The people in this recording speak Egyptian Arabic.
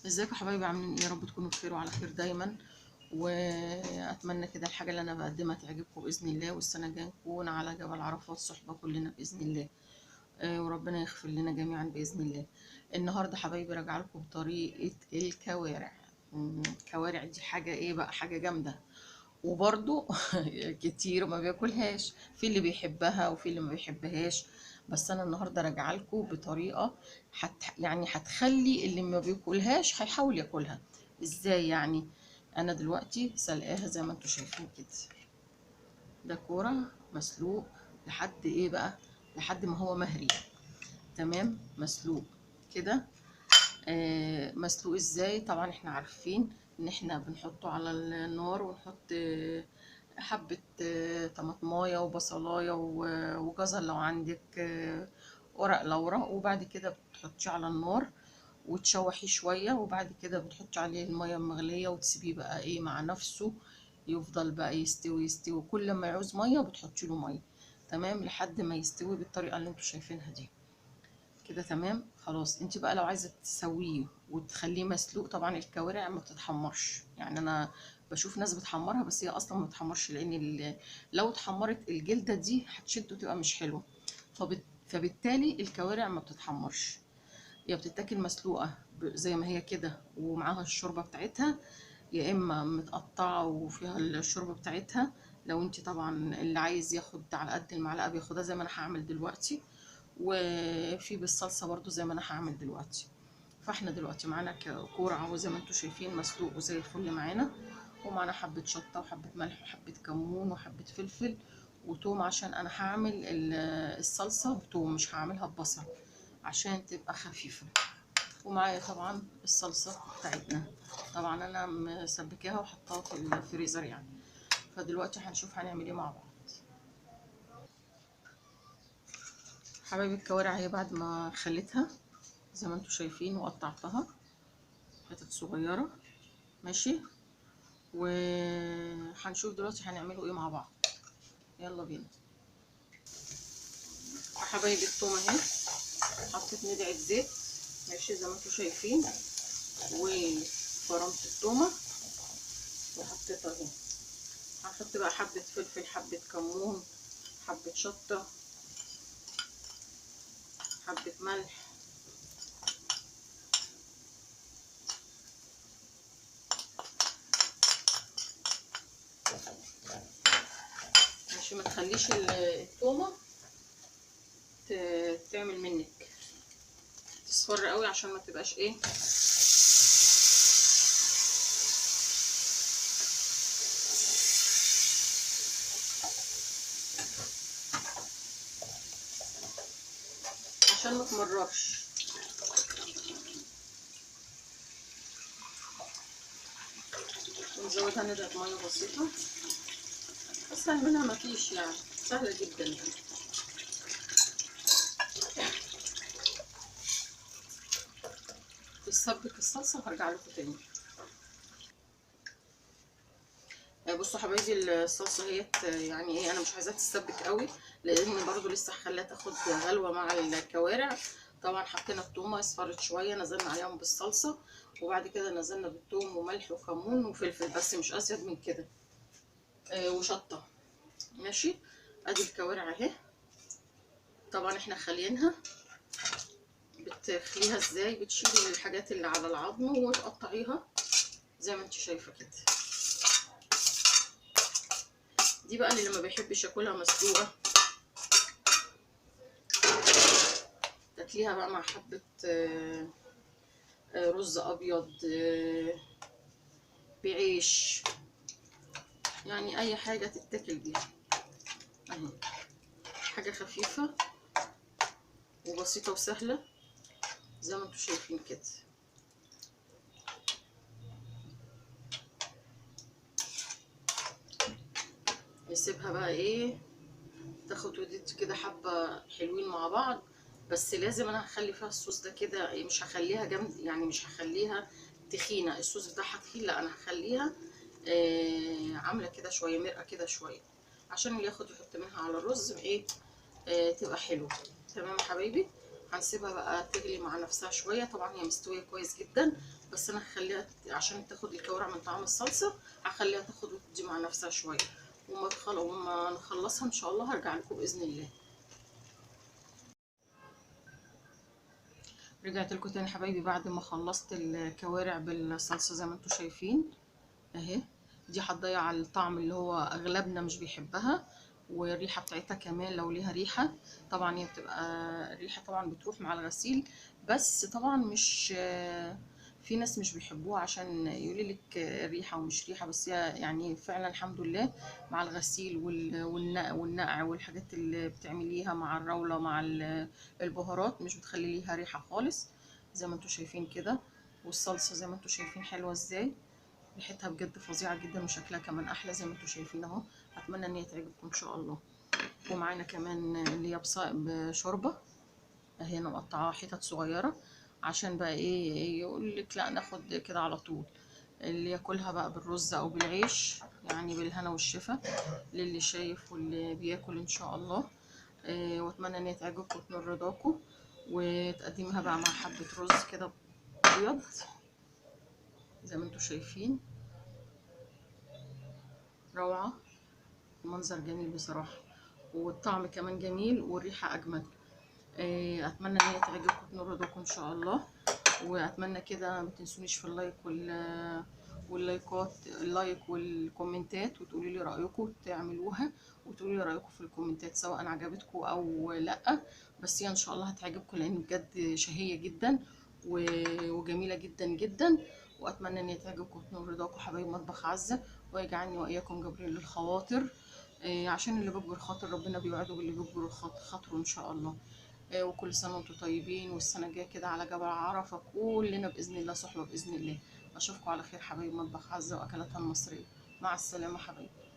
ازيكم يا حبايبي؟ عاملين ايه؟ يا رب تكونوا بخير وعلى خير دايما، واتمنى كده الحاجة اللي انا بقدمها تعجبكم باذن الله، والسنة الجاية نكون على جبل عرفات صحبه كلنا باذن الله، وربنا يغفر لنا جميعا باذن الله. النهارده حبايبي راجعه لكم بطريقة الكوارع. الكوارع دي حاجة ايه بقى؟ حاجة جامدة، وبرده كتير ما بياكلهاش، في اللي بيحبها وفي اللي ما بيحبهاش. بس انا النهارده راجعه لكم بطريقة يعني هتخلي اللي ما بياكلهاش هيحاول ياكلها. ازاي يعني؟ انا دلوقتي سلقاها زي ما انتم شايفين كده، ده كورة مسلوق لحد ايه بقى؟ لحد ما هو مهري، تمام؟ مسلوق كده. مسلوق ازاي؟ طبعا احنا عارفين ان احنا بنحطه على النار ونحط حبة طماطمايه وبصلايه وجزر لو عندك، ورق لورا، وبعد كده بتحطيه على النار وتشوحيه شوية، وبعد كده بتحطي عليه المية المغلية وتسيبيه بقى ايه مع نفسه، يفضل بقى يستوي يستوي، كل ما يعوز مية بتحطي له مية، تمام؟ لحد ما يستوي بالطريقة اللي انتوا شايفينها دي كده، تمام؟ خلاص. انت بقى لو عايزه تسويه وتخليه مسلوق، طبعا الكوارع ما بتتحمرش، يعني انا بشوف ناس بتحمرها بس هي اصلا ما بتحمرش، لان لو اتحمرت الجلدة دي هتشد وتبقى مش حلوة، فبالتالي الكوارع ما بتتحمرش، يا بتتاكل مسلوقة زي ما هي كده ومعاها الشوربة بتاعتها، يا اما متقطعه وفيها الشوربة بتاعتها. لو انت طبعا اللي عايز ياخد على قد المعلقة بياخدها زي ما انا هعمل دلوقتي، وفي بالصلصه برضو زي ما انا هعمل دلوقتي. فاحنا دلوقتي معانا كورة اهو زي ما انتم شايفين مسلوق وزي الفل معانا، ومعانا حبه شطه وحبه ملح وحبه كمون وحبه فلفل وتوم، عشان انا هعمل الصلصه بتوم، مش هعملها ببصل عشان تبقى خفيفة. ومعايا طبعا الصلصه بتاعتنا، طبعا انا مسبكاها وحطاها في الفريزر يعني. فدلوقتي هنشوف هنعمل ايه مع بعض. حبايبي الكوارع اهي بعد ما خليتها زي ما انتم شايفين وقطعتها حتت صغيرة، ماشي؟ وهنشوف دلوقتي هنعمله ايه مع بعض، يلا بينا. حبايبي الثوم اهي، حطيت ندعه زيت، ماشي زي ما انتم شايفين، وفرمت الثومه وحطيتها اهي. هنحط بقى حبه فلفل، حبه كمون، حبه شطه، حبة ملح، ماشي. ما تخليش التومة تعمل منك تصفر قوي عشان ما تبقاش ايه، عشان ما تمررش. ونزودها ندعة مية بسيطة، اسهل منها ما فيش يعني، سهلة جدا يعني. تسبك الصلصه وهرجع لكم تاني. بصوا حبايبي الصلصه هي يعني ايه، انا مش عايزاها تتسبك قوي لان برضو لسه هخليها تاخد غلوه مع الكوارع. طبعا حطينا التومه اصفرت شوية، نزلنا عليهم بالصلصه، وبعد كده نزلنا بالثوم وملح وكمون وفلفل، بس مش ازيد من كده، وشطه، ماشي؟ ادي الكوارع اهي، طبعا احنا خاليينها. بتخليها ازاي؟ بتشيلي الحاجات اللي على العظم وتقطعيها زي ما انت شايفه كده. دي بقى اللي ما بيحبش ياكلها مسلوقة تاكليها بقى مع حبه رز ابيض، بعيش، يعني اي حاجة تتاكل بيها اهي، حاجة خفيفة وبسيطة وسهلة زي ما انتم شايفين كده. نسيبها بقى ايه تاخد ودي كده حبه حلوين مع بعض، بس لازم انا هخلي فيها الصوص ده كده، مش هخليها جامد يعني، مش هخليها تخينة الصوص بتاعها تخين، لا انا هخليها عامله كده شوية مرقه كده شوية، عشان اللي ياخد يحط منها على الرز ايه، تبقى حلوة. تمام يا حبايبي. هنسيبها بقى تغلي مع نفسها شوية. طبعا هي مستوية كويس جدا، بس انا هخليها عشان تاخد الكوارع من طعم الصلصه، هخليها تاخد وتدي مع نفسها شوية، وما نخلصها ان شاء الله هرجع لكم باذن الله. رجعت لكم تاني حبايبي بعد ما خلصت الكوارع بالصلصه زي ما انتم شايفين اهي. دي هتضيع الطعم اللي هو اغلبنا مش بيحبها، والريحه بتاعتها كمان لو ليها ريحه، طبعا هي بتبقى الريحة طبعا بتروح مع الغسيل، بس طبعا مش في ناس مش بيحبوها عشان يقولوا لك ريحه ومش ريحه، بس هي يعني فعلا الحمد لله مع الغسيل والنقع والحاجات اللي بتعمليها مع الراوله مع البهارات مش بتخلي ليها ريحه خالص زي ما انتم شايفين كده. والصلصه زي ما انتم شايفين حلوة ازاي، ريحتها بجد فظيعة جدا وشكلها كمان احلى زي ما انتم شايفين اهو. اتمنى ان هي تعجبكم ان شاء الله. ومعانا كمان اللي هي بشوربه اهي، انا مقطعاها حتت صغيرة عشان بقى ايه يقول لك لا ناخد كده على طول، اللي ياكلها بقى بالرز او بالعيش، يعني بالهنا والشفا للي شايف واللي بياكل ان شاء الله. واتمنى ان هي تعجبكم وتنور رضاكم، وتقدمها بقى مع حبه رز كده ابيض زي ما انتم شايفين. روعه، المنظر جميل بصراحة، والطعم كمان جميل، والريحه اجمل. اتمنى ان هي تعجبكم وتنور رضاكم ان شاء الله. واتمنى كده ما تنسونيش في ال like واللايكات، ال like والكومنتات، وتقولوا لي رايكم، تعملوها وتقولوا لي رايكم في الكومنتات سواء عجبتكم او لا. بس هي ان شاء الله هتعجبكم لان بجد شهية جدا وجميلة جدا جدا. واتمنى ان هي تعجبكم وتنور رضاكم حبايب مطبخ عزه، ويجعلني واياكم جبرين للخواطر، عشان اللي بيجبر خاطر ربنا بيوعده باللي بيجبر خاطره ان شاء الله. وكل سنة وانتم طيبين، والسنة الجاية كده على جبل عرفه كلنا باذن الله صحبه باذن الله. اشوفكم على خير حبايب مطبخ عزه واكلاتها المصرية. مع السلامة حبايبي.